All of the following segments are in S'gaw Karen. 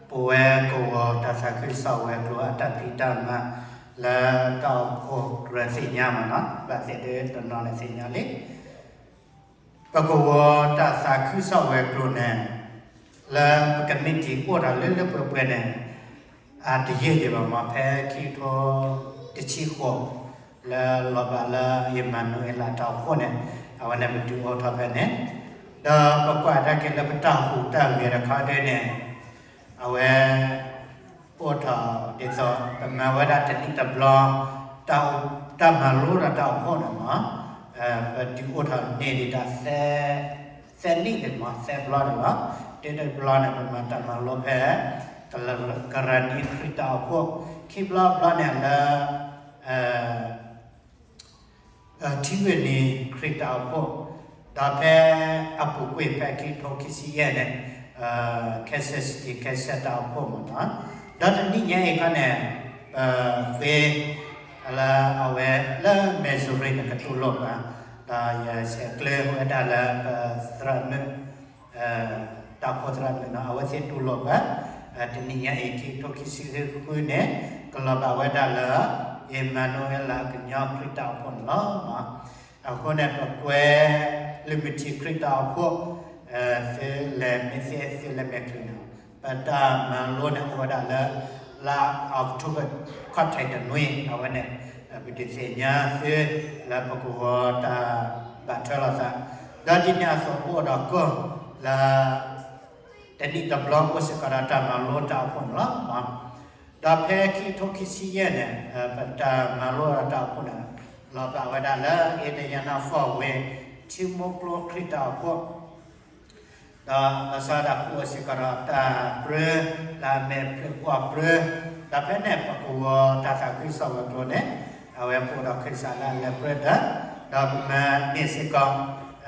ပဝဲကဝီၤတၢ်သးခုကစီၣ်ဝဲၤကျိၤအတၢ်ဖံးတၢ်မၤ လၢတၢ်အိၣ်ဖှိၣ်ကြၢးသ့ၣ်ညါမးနီၤ, ဘၣ်သ့ၣ်ဒုးတနီၤလဲၣ်သ့ၣ်ညါလံ. ပကဝီၤတၢ်သးခုကစီၣ်ဝဲၤကျိၤန့ၣ် လၢပကမ့ၢ်တံာ်အိၣ်တၢ်လၢလၢပှဲၤပှဲၤန့ၣ် အတယံာ်ဒံးဘၣ်မး, ဖဲခံကထိတဆံဃိး လၢလီၤဘၣ်လၢ Emmanuel တၢ်အိၣ်ဖှိၣ်န့ၣ် အဝဲန့ၣ်ပတုၤအိၣ်ထီၣ်ဖဲန့ၣ်, ဒီးပကွၢ်တၢ်က့ၤလၢပတၢ်ဟူးတၢ်ဂဲၤတခီဒ်န့ၣ် အဝဲ အိၣ်ထီၣ်ဒ်သိး ပမၤဝဲဒၣ်တနံၣ်တဘျီ တၢ်မၤလိဒီးတၢ်အိၣ်ဖှိၣ်န့ၣ်မး, ပတုၤအိၣ်ထီၣ်န့ၢ်ဒံးဒၣ် သၢနံၣ်န့ၣ်မး သၢဘျီန့ၣ်လီၤ. တဘျီန့ၣ် ပမၤတၢ်မၤလိဖဲ ကရၤနံခရံာ်တၢ်အိၣ်ဖှိၣ်, ခံဘျီဘျီန့ၣ်လၢ ထံဂ့ၢ်နံၤခရံာ်တၢ်အိၣ်ဖှိၣ်, ဒီးဖဲအပူၤကွံာ်ဖဲခံကထိခံဆံယဲၢ်န့ၣ် Kansas City ခဲစဲးတၢ်အိၣ်ဖှိၣ်မးနီၤ, ဒီးတနံၣ်ညါအံၤခီန့ၣ် ပဃ့ လၢအဝဲလၢ Missouri န့ၣ် ကတူၢ်လိာ်ပှၤ, ဒီးယဆဲးကျိးဝဲဒၣ်လၢပသရၣ်မုၣ် တၢ်အိၣ်ဖှိၣ်သရၣ်မုၣ်နီၤ, အဝဲသ့ၣ်တူၢ်လိာ်ပှၤ, တနံၣ်ညါအံၤ ခံကထိခံဆံဃုန့ၣ် ကလီၤဘၣ်ဝဲဒၣ်လၢ Emmanuel ကညီခရံာ်တၢ်အိၣ်ဖှိၣ်န့ၣ်လီၤ. အဃိန့ၣ် ပကွဲး လံာ်မုၢ်ထံခရံာ်တၢ်အိၣ်ဖှိၣ် သုလဲၤမ့ၢ်သ့ သုလဲၤမ့ၢ်ချုးန့ၣ် ပတၢ်မၤလိန့ၣ်အိၣ်ဝဲဒၣ်လၢ လါ October ခီၣ်ထံးတနွံ အဝဲန့ၣ် ပဒုးသ့ၣ်ညါသု လၢပကဝီၤတၢ်ဘၣ်ထွဲလိာ်သး, ဒီးဒ်န့ၣ်အသိးပအိၣ်ဒီးကီၢ်လၢ တနံၣ်တဘျီအိၣ်စ့ၢ်ကီးဒီးတၢ်မၤလိတၢ်အိၣ်ဖှိၣ်န့ၣ်လီၤ. ဒီးဖဲခံကထိခံဆံယဲၢ်န့ၣ် ပတၢ်မၤလိဒီးတၢ်အိၣ်ဖှိၣ်န့ၣ် လီၤဘၣ်ဝဲဒၣ်လၢ Indiana Falls ဝ့ၢ် ထံမိၢ်ကျိခရံာ်တၢ်အိၣ်ဖှိၣ် ဒီးလီၤဆီဒၣ်တၢ်အိၣ်ဖှိၣ်စ့ၢ်ကီးဒီး တၢ်ပြၢလၢအမ့ၢ်ဖျၢၣ်ပှၢ်ပြၢ, ဒီးဖဲန့ၣ် ပကဝီၤတၢ်သးခုကစီၣ်ဝဲၤကျိၤန့ၣ် အဝဲပအိၣ်ဒီးခရံာ်စးလၢအလဲၤပြၢဒီး, ဒီးပမၤန့ၢ်စ့ၢ်ကီး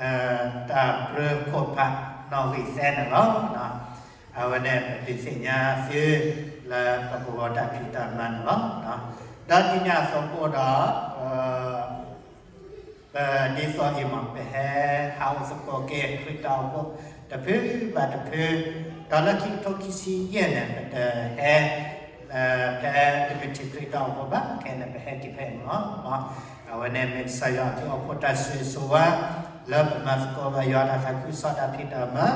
တၢ်ပြၢခိၣ်ဖးနီၣ်ဂံၢ်သၢန့ၣ်လီၤ. အဝဲန့ၣ်ပဒုးသ့ၣ်ညါသု လၢပကဝီၤတၢ်ဖံးတၢ်မၤန့ၣ်လီၤ. ဒီးဒ်န့ၣ်အသိးပအိၣ်ဒီး ပဒ်သိးအံၤမး ပဟဲဟးအိၣ်သကိးက့ၤခရံာ်တၢ်အိၣ်ဖှိၣ် တဖုဘၣ်တဖု, ဒီးလၢခံကထိခံဆံယဲၢ်န့ၣ် ပတဟဲ ဖဲလံာ်မုၢ်ထံခရံာ်တၢ်အိၣ်ဖှိၣ်ဘၣ်, ခဲအံၤန့ၣ် ပဟဲက့ၤဖဲအံၤန့ၣ်လီၤ. အဝဲန့ၣ်မ့ၢ်ကစၢ်ယွၤအဘျုးအဖှိၣ်တၢ်ဆိၣ်ဂ့ၤဆိၣ်ဝါ လၢပမၤသကိးဘၣ်ယွၤတၢ်သးခုကစီၣ်တၢ်ဖံးတၢ်မၤ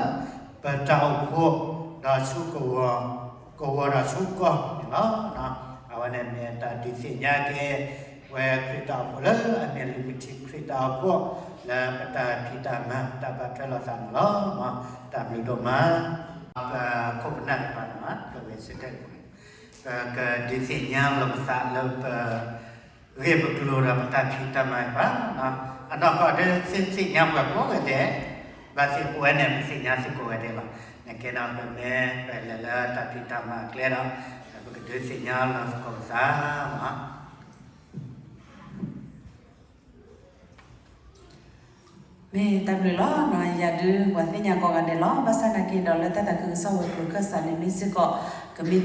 ပတၢ်အိၣ်ဖှိၣ် ဒီးဆူကဝီၤ ကဝီၤဒီးဆူကီၢ်န့ၣ်လီၤ. အဝဲန့ၣ်မ့ၢ်တၢ်ဒုးသ့ၣ်ညါက့ၤ ဝဲခရံာ်တၢ်အိၣ်ဖှိၣ်လၢအမ့ၢ်လံာ်မုၢ်ထံခရံာ်တၢ်အိၣ်ဖှိၣ် လၢပတၢ်ဖံးတၢ်မၤတၢ်ဘၣ်ထွဲလိာ်သးန့ၣ်လီၤ. တၢ်ဘျုးဒိၣ်မး, ပခိၣ်ပနၢ်တဖၣ်န့ၣ် ပဝဲစ့ၢ်ကီး ပကဒုးသ့ၣ်ညါလီၤပသးလၢပ ဂ့ၢ်ပကျိၤဒီးပတၢ်ဖံးတၢ်မၤဘၣ်, အနီၢ်ကီၢ်ဒုးသ့ၣ်ညါပှၤကိးဂၤဒဲး, ဘၣ်သ့ၣ်ပဝဲန့ၣ် ပသ့ၣ်ညါသုကိးဂၤဒဲးလီၤ. နကဲဒီးပမ့ၢ်ပလဲၤလၢတၢ်ဖံးတၢ်မၤအကျဲဒီး ပကဒုးသ့ၣ်ညါလီၤသကိးပသးလီၤ. မ့ၢ်တၢ်ဘျုးလီၤနီၤ, ယၤဒုးပှၤသ့ၣ်ညါကိးဂၤဒဲးလီၤ. ဘၣ်ဆၣ်နာ်က့ဒီးလၢတၢ်သးခုကစီၣ်ဝဲၤကျိၤခၢၣ်စးန့ၣ် မ့ၢ်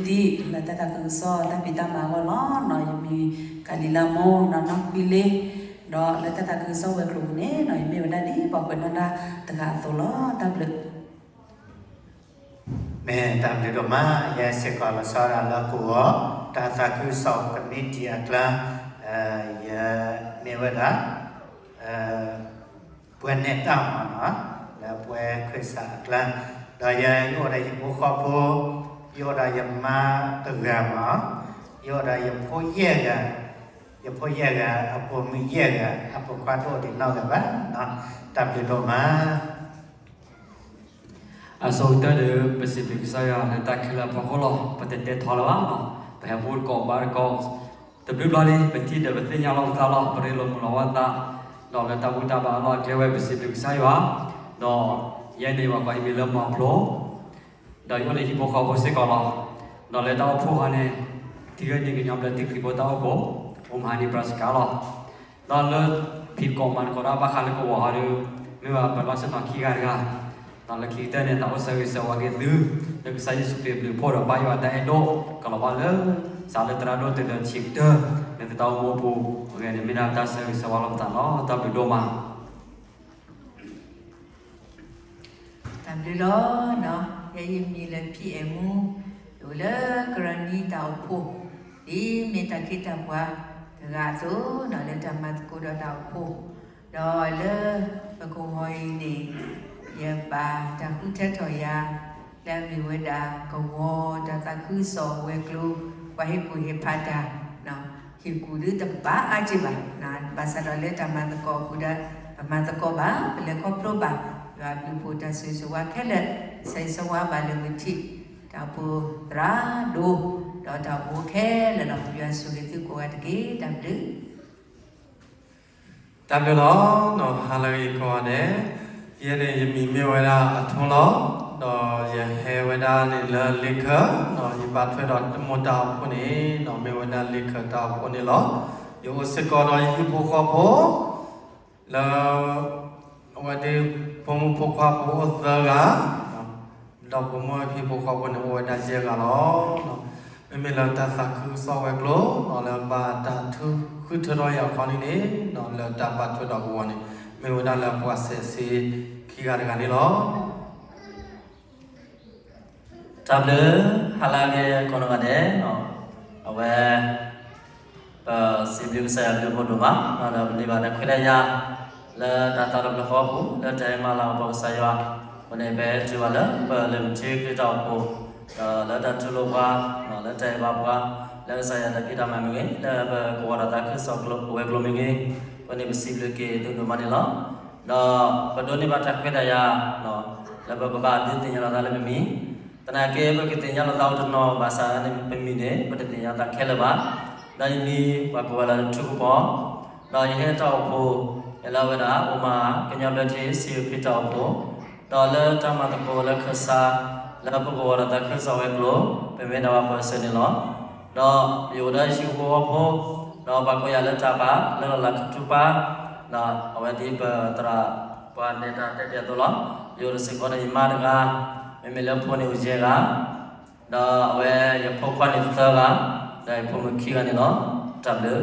စ့ၢ်ကီး ကမံးတံာ်လၢတၢ်သးခုကစီၣ်တၢ်ဖံးတၢ်မၤအဂီၢ်လီၤနီၤ. ယမံၤကၤလံၤလါမိၢ်နီၤ နီၢ်ခွံလ့, ဒီးလၢတၢ်သးခုကစီၣ်ဝဲၤကျိၤပူၤန့ၣ်နီၤ ယမ့ၢ်ဝဲဒၣ်ဒ်ပှၤကွဲးနီၣ်တၢ်တဂၤအသိးလီၤ. တၢ်ဘျုး မ့ၢ်တၢ်ဘျုးဒိၣ်မး, ယဲစ့ၢ်ကီးလီၤဆီဒၣ်လၢကဝီၤ တၢ်သးခုကစီၣ်ကမံးတံာ်အကျါ, ယမ့ၢ်ဝဲဒၣ် ပှၤနဲၣ်တၢ်မၤနီၤ လၢပှၤခၢၣ်စးအကျါ, ဒီးယဲယအိၣ်ဒီးယဟံၣ်ဖိဃီဖိ, ယအိၣ်ဒီးယမါတဂၤမး, ယအိၣ်ဒီးယဖိယဲၢ်ဂၤ, ယဖိယဲၢ်ဂၤ အပိာ်မုၣ်ယဲၢ်ဂၤ အပိာ်ခွါတအိၣ်ဒံးနီတဂၤဘၣ်, တၢ်ဘျုးဒိၣ်မး. အဆိကတၢၢ်ဒီး ပစံးဘျုးကစၢ်ယွၤလၢတၢ်ခဲလၢာ်အဖီခိၣ်လီၤ. ပတတဲထီလၢၤဘၣ်နီၤ, ပဟဲအိၣ်တကိးဘါတကိး, တဘျုးဘျီလံ ပထံၣ်ဒီးပသ့ၣ်ညါလီၤပသးလီၤ, ပရ့လိာ်မုာ်လီၤဝဲသး, ဒီးလၢတၢ်ဘူၣ်တၢ်ဘါအလီၢ်အကျဲဝဲ ပစံးဘျုးကစၢ်ယွၤ, ဒီးယဲန့ၣ် ပှၤကိးအံၤမံၤလၢမီၤဖျိ ဒီးယအိၣ်လၢဟံၣ်ဖိဃီဖိစ့ၢ်ကီးလီၤ. ဒီးလၢတၢ်အိၣ်ဖှိၣ်ဃီန့ၣ် ထံဂ့ၢ်န့ၣ်ကညီဘျၢထံခရံာ်ဖိတၢ်အိၣ်ဖှိၣ် Omaha Nebraska လီၤ. ဒီးလၢဖံးကိးမၤသကိးတၢ်ဘၣ်ဃးလၢကဝီၤဃီဒီး မ့ၢ်ဘၣ်ပှၤလီၢ်ဆ့ၣ်နီၤခံဂၤတဂၤ, ဒီးလၢခံကတၢၢ်န့ၣ် သးအိၣ်ဆၢဂ့ၤဆၢဝါက့ၤသု လၢကစၢ်ယ့ၣ်ၡူးခရံာ်အဘျုးအဖှိၣ်ဒီးဘါယွၤအတၢ်အဲၣ်ဒိၣ် ကလီၤဘၣ်လၢ စးလၢသရၣ်ဒိၣ်တုၤလၢဆံးကတၢၢ် လၢသုတၢ်အိၣ်မူအပူၤ, အဂ့ၢ်န့ၣ်မ့ၢ်ဒၣ်တၢ်ဆၢဂ့ၤဆၢဝါလီၤပသးလီၤ. တၢ်ဘျုးဒိၣ်မး. တၢ်ဘျုးလီၤနီၤ, ယဲယမံၤလၢဖံအဲၣ်မူ, ယအိၣ် တၢ်အိၣ်ဖှိၣ်, ဒ်မ့ၢ်တၢ်ခ့တၢ်ပှၤတဂၤအသိးနီၤ လၢတၢ်မၤသကိးဒီးတၢ်အိၣ်ဖှိၣ်, ဒီးလၢပကဝီၤအံၤန့ၣ် ယဘၣ်တၢ်ဃုထၢထီၣ်ယၤ လၢအမ့ၢ်ဝဲဒၣ်ကဝီၤတၢ်သးခုကစီၣ်ဝဲၤကျိၤ ပှၤဟ့ၣ်ကူၣ်ဟ့ၣ်ဖးတၢ် ဟ့ၣ်ကူၣ်ဒုတဘၣ်အါက့ၢ်ဘၣ်, ဘၣ်ဆၣ်ဒီးလၢတၢ်မၤသကိးအပူၤဒီး ပမၤသကိးဘၣ် ပလဲၤခီဖျိဘၣ် ယွၤအဘျုးအဖှိၣ်တၢ်ဆိၣ်ဂ့ၤဆိၣ်ဝါခဲလၢာ် ကစၢ်ယွၤဆိၣ်ဂ့ၤဘၣ်လၢမုၢ်ထံး တၢ်အိၣ်ဖှိၣ်သရၣ်ဒိၣ် ဒီးတၢ်အိၣ်ဖှိၣ်ခဲလၢာ်လီၤ. ယွၤဆိၣ်ဂ့ၤသုကိးဂၤတက့ၢ်. တၢ်ဘျုး တၢ်ဘျုးလီၤနီၤ ဟါလၢအဂ့ၤကိးဂၤဒဲး, ယဲန့ၣ် ယမံၤမ့ၢ်ဝဲဒၣ်အထူလီၤ, ဒီးယဟဲဝဲဒၣ်န့ၣ်လၢလ့ခၢၣ်, ယဘၣ်ထွဲဒီးတမိၢ်တၢ်အိၣ်ဖှိၣ်န့ၣ်နီၤ မ့ၢ်ဝဲဒၣ်လ့ခၢၣ်တၢ်အိၣ်ဖှိၣ်န့ၣ်လီၤ. ယအိၣ်စ့ၢ်ကီးဒီးယဟံၣ်ဖိဃီဖိ လၢ အဝဲဒၣ် ဖိမုၣ်ဖိခွါဖိအိၣ်သၢဂၤ, ဒီးဖိမုၣ်ဟံၣ်ဖိဃီဖိန့ၣ်အိၣ်ဝဲဒၣ်ယဲၢ်ဂၤလီၤ. မ့မ့ၢ်လၢတၢ်သးခုကစီၣ်ဝဲၤကျိၤ လၢဘၣ်တၢ်ထုးဃုထၢထီၣ်ယၤခီန့ၣ်န့ၣ် လၢတၢ်ဘၣ်ထွဲဒီးကဝီၤန့ၣ် မ့ၢ်ဝဲဒၣ်လၢပှၤစဲးစ့ခံဂၤတဂၤန့ၣ်လီၤ. တၢ်ဘျုး ဟါလၢအဂ့ၤကိးဂၤဒဲး, အဝဲ ပစံးဘျုးကစၢ်ယွၤဘျုးဖးဒိၣ်မး, ဒီးပန့ၢ်ဘၣ်တၢ်ခွဲးတၢ်ယာ် လၢတၢ်သးတဖျၢၣ်ဃီအပူၤ လၢတၢ်ဟဲမၤလၤကပီၤကစၢ်ယွၤ, အဃိန့ၣ် ပဟဲတုၤဘၣ်လၢပလဲၤမုၢ်ထံးခရံာ်တၢ်အိၣ်ဖှိၣ်, ဒီးလၢတၢ်ထုလိာ်ပှၤ, လၢတၢ်အဲၣ်ဘၣ်ပှၤ, လၢကစၢ်ယွၤတၢ်ဖံးတၢ်မၤမ့ၢ်ဂ့ၤ, လၢပကဝီၤတၢ်သးခုကစီၣ်ဝဲၤကျိၤမ့ၢ်ဂ့ၤ, အဃိန့ၣ် ပစံးဘျုးက့ၤသုဒိၣ်မးန့ၣ်လီၤ. ဒီးပဒိးန့ၢ်ဘၣ်တၢ်ခွဲးတၢ်ယာ် လၢပကဘၣ်ဒုးသ့ၣ်ညါလိာ်သးလၢပမံၤ, သနာ်က့ ပကသ့ၣ်ညါလိာ်သးအိၣ်တနီၤဘၣ်ဆၣ်န့ၣ် ပမံၤန့ၣ် ပတသ့ၣ်ညါသးခဲလၢာ်ဘၣ်. ဒီးယမံၤပှၤကိးဝဲလၢထူကပီၤ, ဒီးယဟဲတၢ်အိၣ်ဖှိၣ် ယလၢဝဲဒၣ် အိၣ်မၤကညီဘျၢထံ စံယိၤခရံာ်တၢ်အိၣ်ဖှိၣ်, ဒီးလၢတၢ်မၤသကိးလၢခၢၣ်စး လၢပကဝီၤဒီးသးခုကစီၣ်ဝဲၤကျိၤ ပမ့ၢ်ဒၣ်ပှၤပၢၤဆၢန့ၣ်လီၤ. ဒီးယအိၣ်ဒီးယဟံၣ်ဖိဃီဖိ, ဒီးပှၤကိးယၤလၢတၢ်ပာ်လၢလီၢ်လၤကထူပာ်, ဒီးအဝဲဒ်ပသရၣ်ပှၤနဲၣ်တၢ်တဲပၠးအသိးလီၤ. ယအိၣ်ဒီးစ့ၢ်ကီးဒီးယမါတဂၤ, မ့မ့ၢ်လၢဖိန့ၣ်အိၣ်ယဲၢ်ဂၤ, ဒီးအဝဲယဖိခွါန့ၣ်သၢဂၤ, ဒီးယဖိမုၣ်ခံဂၤန့ၣ်လီၤ. တၢ်ဘျုး